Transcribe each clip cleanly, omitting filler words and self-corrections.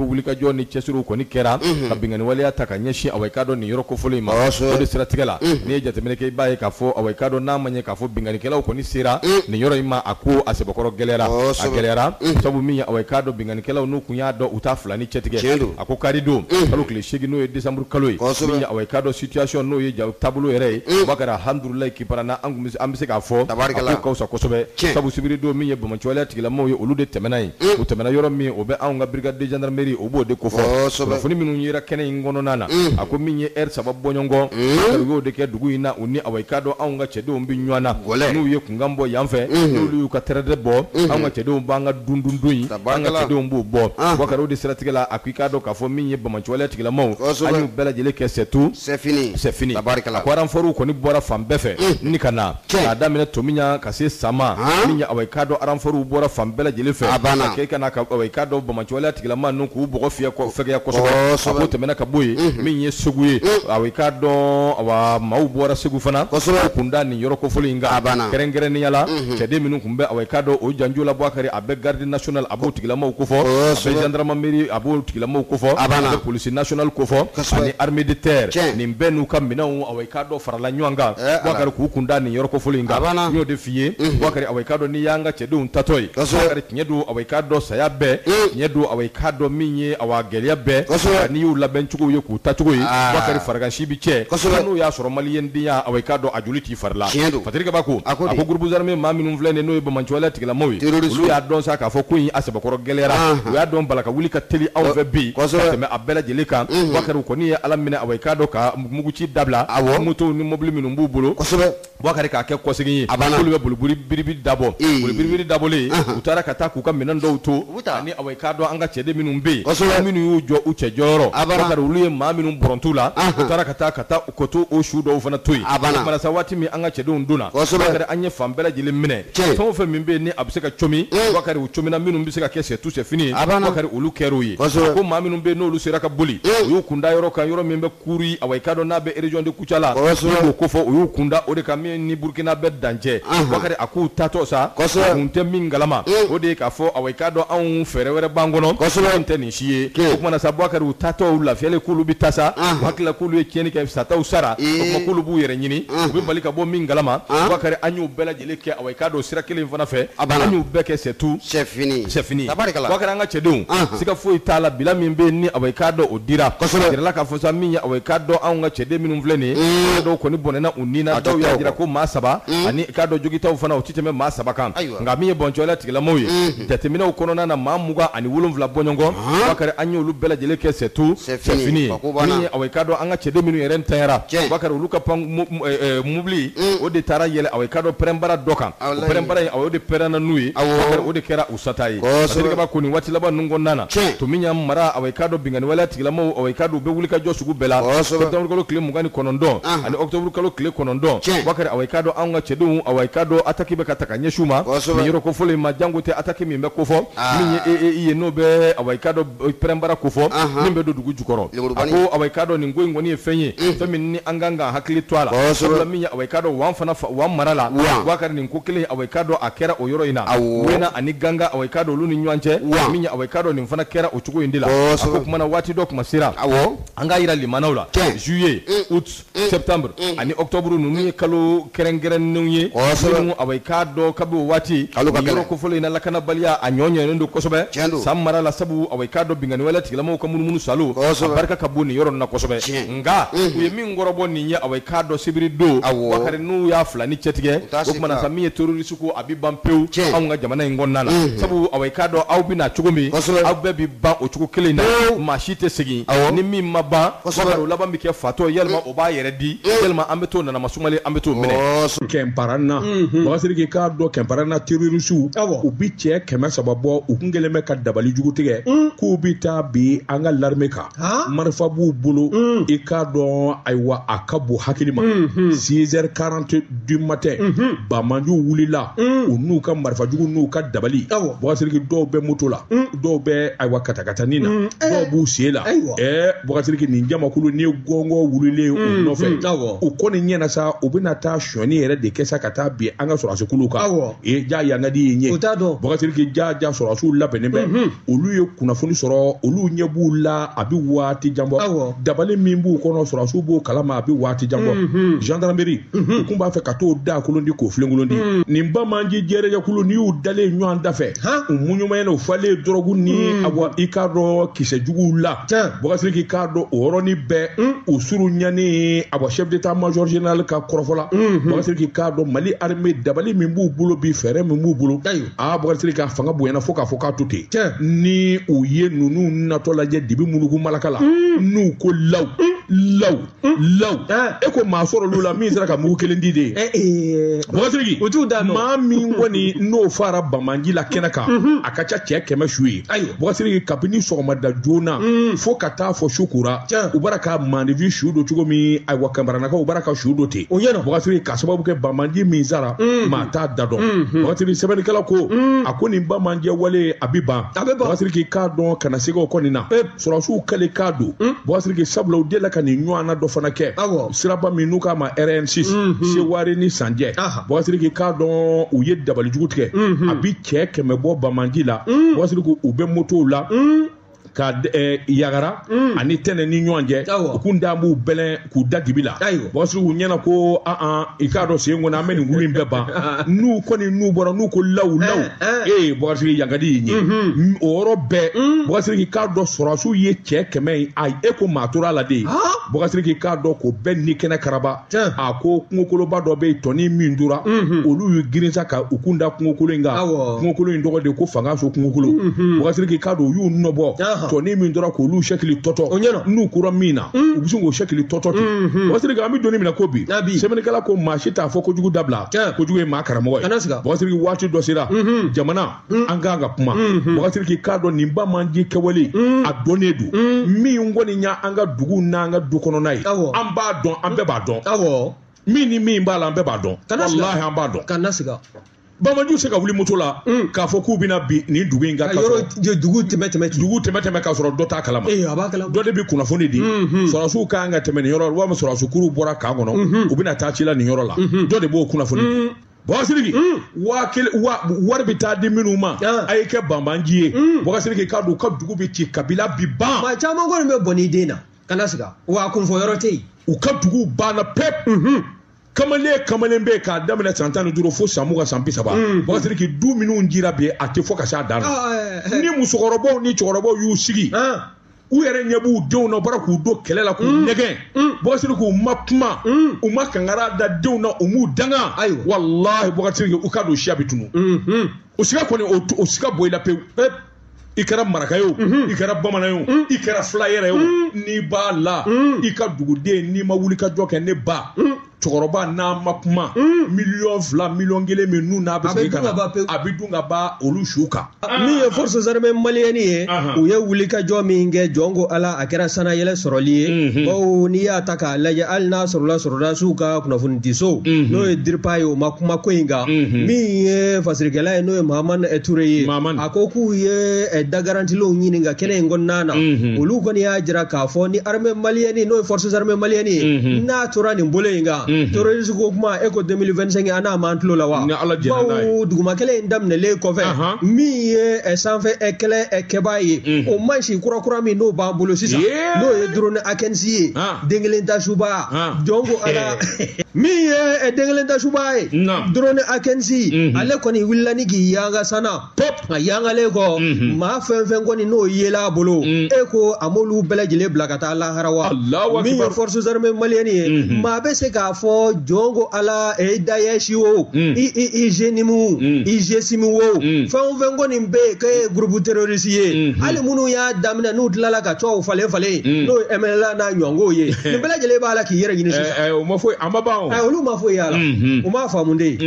Wulikajɔ ni cɛsiriw kɔni kɛra ka binkanni waleya ta ka ɲɛsin awa i k'a dɔn nin yɔrɔ kofɔlen in ma, o de siratigɛ la, n'i ye jateminɛ kɛ i b'a ye k'a fɔ awa i k'a dɔn n'a ma ɲɛ k'a fɔ binkannikɛlaw kɔni sera nin yɔrɔ in ma, a ko a sɛbɛkɔrɔ gɛlɛyara, a gɛlɛyara sabu min ye awa i k'a dɔn binkannikɛlaw n'u kun y'a dɔn u t'a fila ni cɛtigɛ, a ko karidon kalo tile 8 n'o ye décembre kalo ye, min ye awa i k'a dɔn situation n'o ye ja taabolo yɛrɛ ye, Bakari alhamdulilayi kibarana an bɛ se k'a fɔ a ko ka fisa kosɛbɛ, sabu sibiridon min ye banbaanciwaleya tigilamɔgɔw ye olu de tɛmɛna yen, u tɛmɛna yɔrɔ min o bɛ anw ka brigade de gendarmerie o b'o de kofɔ, kunnafoni minnu yera kɛnɛ in kɔnɔna na, a ko min ye heure 3 bɔɲɔgɔn u y'o de kɛ dugu in na u ni awa i k'a dɔn anw ka cɛdenw bɛ ɲɔgɔn na, n'u ye kunkan bɔ yan fɛ n'olu y'u ka tɛrɛdɛ bɔ anw ka cɛdenw b'an ka dundundun in an ka cɛdenw b'o bɔ, Bakari o de siratigɛ la a ko i k'a dɔn k'a fɔ min ye banbaanciwaleya tigilamɔgɔw an y'u bɛɛ lajɛlen kɛ c'est tout c'est fini c'est fini a ko renfortw kɔni bɔra fan bɛɛ fɛ ni ka na k'a daminɛ Tominian ka se Sama min ye awa i k'a dɔn renfortw bɔra fan bɛɛ lajɛlen fɛ ka kɛ ka na awa i k'a dɔn banbaanciwaleya tigilama ninnu k'u bɔgɔ fiyɛ fɛgɛya kosɛbɛ a ko tɛmɛna ka bɔ yen min ye Segu ye awa i k'a dɔn awa maaw bɔra Segu fana k'u kun da nin yɔrɔ kofɔlen in kan kɛrɛnkɛrɛnnenya la cɛden minnu tun bɛ awa i k'a dɔn o janjo la Bubakari a bɛ garde nationale a b'o tigilamaw kofɔ a bɛ gendarmerie a b'o tigilamaw kofɔ a bɛ police nationale kofɔ ani armée de terre nin bɛɛ n'u ka minɛnw awa i k'a dɔn farala ɲɔgɔn kan Bubakari k'u kun da nin yɔrɔ kofɔlen in kan n y'o de f'i ye Bubakari awa i k'a dɔn n'i y'an ka cɛdenw tatɔ ye Bubakari tiɲɛ don awa i k'a dɔn saya bɛɛ tiɲɛ don awa i k'a dɔn min ye awa gɛlɛya bɛɛ n'i y'u labɛn cogo ye k'u tacogo ye Bubakari farigansi bɛ cɛ n'u y'a sɔrɔ maliyɛndenya awa i k'a dɔn a joli t'i fari la Patiri Kabako a ko groupe armé maa minnu filɛ nin n'o ye banbaanciwaleya tigilamaw ye olu y'a dɔn sa k'a fɔ ko in a sɛbɛkɔrɔ gɛlɛyara u y'a dɔn bala ka wuli ka teli anw fɛ bi ka tɛmɛ a bɛɛ lajɛlen kan Bubakari u kɔni ye Ala minɛ awa i k'a dɔn ka muguci dabila motow ni mobili minnu b'u bolo Bubakari k'a kɛ kɔsegin ye k'olu bɛ boliboli biribiri dabɔ boli biribiri dabɔlen u taara ka taa k'u ka minɛn dɔw to ani awa i k'a dɔn an ka cɛden minnu bɛ yen minnu y'u jɔ u cɛ jɔyɔrɔ Bubakari olu ye maa minnu bɔrɔnt'u la u taara ka taa ka taa ko to o su dɔw fana to yen o tuma sa waati min an ka cɛdenw donna Bubakari an ye fan bɛɛ lajɛlen minɛ fɛn o fɛn min bɛ yen ni a bɛ se ka comi Bubakari u comina minnu bɛ se ka kɛ c'est tout c'est fini ye Bubakari olu kɛr'o ye a ko maa minnu bɛ yen n'olu sera ka boli u y'u kunda yɔrɔ kan yɔrɔ min bɛ Kuri awa i k'a dɔn n'a bɛ région de Kucala n'u b'o kofɔ u y'u kunda o de kan min ni Burukina bɛ dancɛ Bubakari a k'u taatɔ sa kun tɛ min kalama o de ye k'a fɔ awa i k'a dɔn anw fɛɛrɛ wɛrɛ b'an kɔnɔ min tɛ nin si ye o tuma na sa Bubakari u taatɔ u lafiyalen k'olu bɛ taa sa u hakili la k'olu ye tiɲɛni kɛ sataw sara o tuma k'olu b'u yɛrɛ ɲini u bɛ bali ka bɔ min kalama Bubakari an y'u bɛɛ lajɛlen kɛ awa i k'a dɔn sira kelen in fana fɛ an y'u bɛɛ kɛ c'est tout c'est fini c'est fini Bubakari an ka cɛdenw siga foyi t'a la bila min bɛ yen ni awa i k'a dɔn o dira a jirala k'a fɔ sa min ye awa i k'a dɔn anw ka cɛden minnu filɛ nin ye dɔw kɔni bɔnɛna u ni na dɔw y'a jira ko maa saba ani i k'a dɔn jogitaw fana o tɛ tɛmɛ maa saba kan nka min ye banbaanciwaleya tigilamaw ye jateminɛw kɔnɔna na maa 27 bɔɲɔgɔn Bubakari an y'olu bɛɛ lajɛlen kɛ c'est tout c'est fini min ye awa i k'a dɔn an ka cɛden minnu yɛrɛ ntanyara Bubakari olu ka pan mobili o de taara yɛlɛ awa i k'a dɔn pɛrɛnbara dɔ kan o pɛrɛnbara in o de pɛrɛnna n'u ye Bubakari o de kɛra u sata ye Patiri Kabako nin waati laban ninnu kɔnɔna na Tominian mara awa i k'a dɔn binkanni waleya tigilamaw awa i k'a dɔn u bɛ wuli ka jɔ sugu bɛɛ la septembre kalo tile 29 ani octobre kalo tile 9 Bubakari awa i k'a dɔn anw ka cɛdenw awa i k'a dɔn attaque bɛ ka ta ka ɲɛsin u ma nin yɔrɔ kofɔlen in ma janko tɛ attaque min bɛ kofɔ min ye EEI ye n'o bɛ awa i k'a dɔn pɛrɛnbara kofɔ min bɛ don dugu jukɔrɔ a ko awa i k'a dɔn nin ko in kɔni ye fɛn ye fɛn min ni an kan ka hakili to a la sabula min ye awa i k'a dɔn wan fana wan mara la Bubakari nin ko kelen awa i k'a dɔn a kɛra o yɔrɔ in na Wena ani Ganga awa i k'a dɔn olu ni ɲɔgɔn cɛ min ye awa i k'a dɔn nin fana kɛra o cogo in de la a ko kuma na waati dɔ kuma sera an k'a jira limanaw la juillet août septembre ani octobre ninnu ye kalo kɛrɛnkɛrɛnnenw ye minnu awa i k'a dɔn kabi o waati yɔrɔ kofɔlen in na lakanabaliya a ɲɔ ɲɛnen don kosɛbɛ san mara la sabu awa i k'a dɔn binkanni waleya tigilamaw ka munumunu salo a barika ka bon nin yɔrɔ na kosɛbɛ nka u ye min kɔrɔbɔ nin ye awa i k'a dɔn sibiri don Bakari n'u y'a fila ni cɛtigɛ o tuma na sa min ye terroriste ko a bɛ ban pewu anw ka jamana in kɔnɔna la sabu awa i k'a dɔn aw bɛ na cogo min aw bɛɛ bɛ ban o cogo kelen in na maa si tɛ segin ni min ma ban Bakari o laban bɛ kɛ fatɔ ye yalima o b'a yɛrɛ di yalima an bɛ t'o nanama sumalen an bɛ t'o minɛ. Kɛnparanna Bakasiriki k'a dɔn Kɛnparanna terroristew u bi cɛ 300 bɔ u kun kɛlen bɛ ka dabali jugu tigɛ k'u bɛ taa bin an ka l'armée kan marifa b'u bolo i k'a dɔn ayiwa a ka bon hakili ma 6h40 du matin banbaanciw wulila u n'u ka marifajugu n'u ka dabali Bakasiriki dɔw bɛ moto la dɔw bɛ ayiwa katakatani na dɔw b'u sen la ɛɛ Bakasiriki nin jamakulu ni gɔngɔn wulilen u nɔfɛ u kɔni ɲɛna sa u bɛna taa taa sonyani yɛrɛ de kɛ sa ka taa bin an ka sɔrɔdasikuluw kan e ja yan ka di ye ɲɛ Bubakari Sidiki ja ja sɔrɔdasiw labɛnnen bɛ olu ye kunnafoni sɔrɔ olu ɲɛ b'u la a bɛ waati jan bɔ dabali min b'u kɔnɔ sɔrɔdasiw b'o kalama a bɛ waati jan bɔ gendarmerie u kun b'a fɛ ka t'o da kolon di k'o filenkolon di nin banbaanci jɛrɛjɛkulu n'i y'u dalen ɲɔgɔn da fɛ u muɲumayɛnɛ u falen dɔrɔgu ni awa i k'a dɔn kisɛ juguw la Bubakari Sidiki k'a dɔn o yɔrɔnin bɛɛ u surunyanen awa chef d'état major général ka kɔrɔfɔ la Bubakari Sidiki k'a dɔn Mali armée dabali min b'u bolo bi fɛɛrɛ min b'u bolo aa Bubakari Sidiki ka fanga bonyana fo k'a fɔ k'a to ten ni u ye ninnu natɔ lajɛ dibi muluku malaka la n'u ko law law law e ko maa sɔrɔ olu la min sera ka mugu kelen di de ye Bubakari Sidiki u t'u da dɔn maa min kɔni n'o fara banbaanci la kɛnɛ kan a ka ca cɛ 100 su ye Bubakari Sidiki kabini sɔgɔmada joona fo ka taa fɔ su kora u bɔra ka maanifin su don cogo min ayiwa kanbaranakaw u bɔra ka su don ten Bubakari Sidiki k'a sababu kɛ banbaanci min sara maa t'a da dɔn Bubakari Sidiki sɛbɛnnikɛla ko a ko nin banbaanci wale a bɛ ban Bubakari Sidiki k'a dɔn kana se o kɔni na sɔrɔdasiw kale k'a don Bubakari Sidiki sabula u delila ka nin ɲɔgɔnna dɔ fana kɛ siraba min n'u k'a ma RN6 Seware ni Sanjɛ Bubakari Sidiki k'a dɔn u ye dabalijugu tigɛ a bi cɛ 100 bɔ banbaanci la Bubakari Sidiki u bɛ motow la ka Yagara ani Tɛnɛ ni ɲɔgɔn cɛ u kun da b'u bɛlɛn k'u da dibi la Bubakari Sidiki u ɲɛna ko an i k'a dɔn sen kɔni an bɛ nin kulu in bɛɛ ban n'u kɔni n'u bɔra n'u ko law law ee Bubakari Sidiki yangadi y'i ɲɛ o yɔrɔ bɛɛ Bubakari Sidiki k'a dɔn sɔrɔdasiw ye cɛ 100 ye ayi e ko maa tora a la de ye Bubakari Sidiki k'a dɔn k'o bɛɛ ni kɛnɛ karaba a ko kungokoloba dɔ bɛ yen tɔni min tora olu y'u girin sa ka u kun da kungokolo in kan kungokolo in tɔgɔ de ko Fangaso kungokolo Bubakari Sidiki k'a dɔn u y'u nɔbɔ tɔni min tora k'olu sɛkili tɔtɔ n'u kura min na u bɛ sin k'o sɛkili tɔtɔ ten Bubakari Sidiki an bɛ don min na ko bi sɛbɛnnikɛla ko maa si t'a fɔ kojugu dabila kojugu ye maa karamɔgɔ ye Bubakari Sidiki waati dɔ sera jamana an kan ka kuma Bubakari Sidiki k'a dɔn nin banbaanci kɛwale a dɔnnen don min kɔni y'an ka dugu n'an ka du kɔnɔna ye an b'a dɔn an bɛɛ b'a dɔn min ni min b'a la an bɛɛ b'a dɔn walahi an b'a dɔn banbaanciw se ka wuli moto la k'a fɔ k'u bɛna bin nin dugu in kan ka sɔrɔ dugu tɛmɛ tɛmɛ k'a sɔrɔ dɔ t'a kalama dɔ de bɛ kunnafoni di sɔrɔdasiw kan ka tɛmɛ nin yɔrɔ walima sɔrɔdasikuru bɔra kan kɔnɔ u bɛna taa ci la nin yɔrɔ la dɔ de b'o kunnafoni di Bubakari Sidiki 1000 wari bɛ taa di minnu ma a ye kɛ banbaanci ye Bubakari Sidiki k'a dɔn u ka dugu bɛ ci kabila bi ban maa caman kɔni bɛ bɔn i den na kana siga wa a kunfɔ yɔrɔ tɛ yen u ka dugu banna pewu kamalen bɛ yen k'a daminɛ san 15 fo san 20 san 30 Bubakari Sidiki du minnu jira bi a tɛ fɔ ka s'a dan na ni musokɔrɔbaw ni cɛkɔrɔbaw y'u sigi u yɛrɛ ɲɛ b'u denw na u bɔra k'u don kɛlɛ la k'u nɛgɛn Bubakari Sidiki u ma kuma u ma kankari da denw na u m'u danga walahi Bubakari Sidiki u ka don siya bɛ tunu o siga kɔni o siga bɔ i la pewu i kɛra maraka ye o i kɛra bamanan ye o i kɛra fila yɛrɛ ye o n'i b'a la i ka duguden n'i ma wuli ka jɔ kɛ ne ba cɛkɔrɔba n'a ma kuma 2 miliyɔn 1 miliyɔn min n'u n'a bɛ segin ka na a bɛ dun ka ban olu su kan. Min ye forces armées maliennes ye u ye wulikajɔ min kɛ jɔn ko Ala a kɛra sanayɛlɛ sɔrɔli ye bawo n'i y'a ta k'a lajɛ hali n'a sɔrɔla sɔrɔdasiw ka kunnafonidiso n'o ye DIRPA ye o ma kuma ko in kan min ye fasirikɛla ye n'o ye Mahamani Ture ye a ko k'u ye dagarantilenw ɲini ka kɛnɛ in kɔnɔna na olu kɔni y'a jira k'a fɔ ni armée malienne n'o ye forces armées maliennes ye n'a tora nin bolo in kan terroriste ko kuma e ko 2025 an n'a m'an tulo la wa bawo duguma kɛlɛ in daminɛlen kɔfɛ min ye sanfɛ kɛlɛ kɛbaa ye o mansin kura min n'o b'an bolo sisan n'o ye drone Akensi ye den kelen ta suba jɔn ko Ala min ye den kelen ta suba ye drone Akensi ale kɔni wulila ni k'i yanga sana a yangalen kɔ maa fɛn fɛn kɔni n'o yela a bolo e ko a m'olu bɛɛ lajɛlen bila ka taa lahara wa min ye forces armées maliennes ye maa bɛ se k'a fɔ jɔn ko Ala e Daesh o i JNIM i GSIM o fɛn o fɛn kɔni bɛ yen k'e ye groupe terroriste ye hali minnu y'a daminɛ n'u tilala ka tɔw falen falen n'o ye MNLA n'a ɲɔgɔnw ye nin bɛɛ lajɛlen b'a la k'i yɛrɛ ɲini sisan o ma foyi a ma ban o olu ma foyi y'a la u m'a faamu de.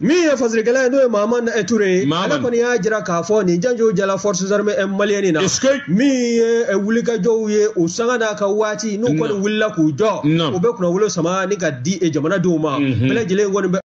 Min ye fasirikɛla ye n'o ye Mahamani Ture ye ale kɔni y'a jira k'a fɔ nin janjo jala forces armées maliennes na min ye wulikajɔw ye u sanga n'a ka waati n'u kɔni wulila k'u jɔ u bɛ kunnawolo sama ni ka di jamanadenw ma bɛɛ lajɛlen kɔni bɛ.